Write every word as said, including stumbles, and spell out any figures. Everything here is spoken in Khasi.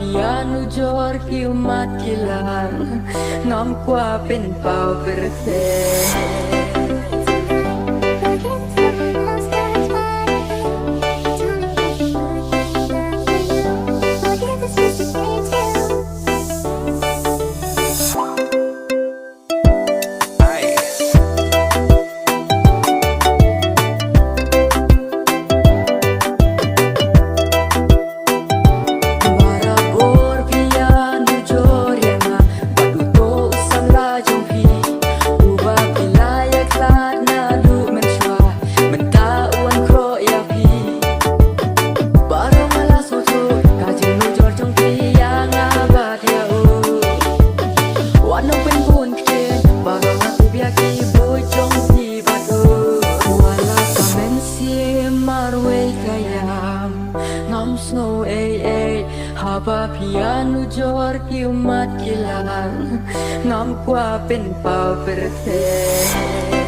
Ïa nujor ki ummat ki lang, ngam kwah pynpaw pyrthei. Barabor phi ïa nujor ïa nga bad uto u samla jong phi, uba phi la ïa khlad naduh mynshuwa. Mynta u wan khroh ïa phi. Baroh nga la sngewthuh ka jingnujor jong phi ïa nga bad ïa u. Wat nym pynbun ktien, baroh nga tup ïa ki buit jong phi bad u. Wat la ka mynsiem marwei ka ïam, ngam sngew ei ei haba phi ïa nujor ki ummat ki lang. Ngam kwah pynpaw pyrthei.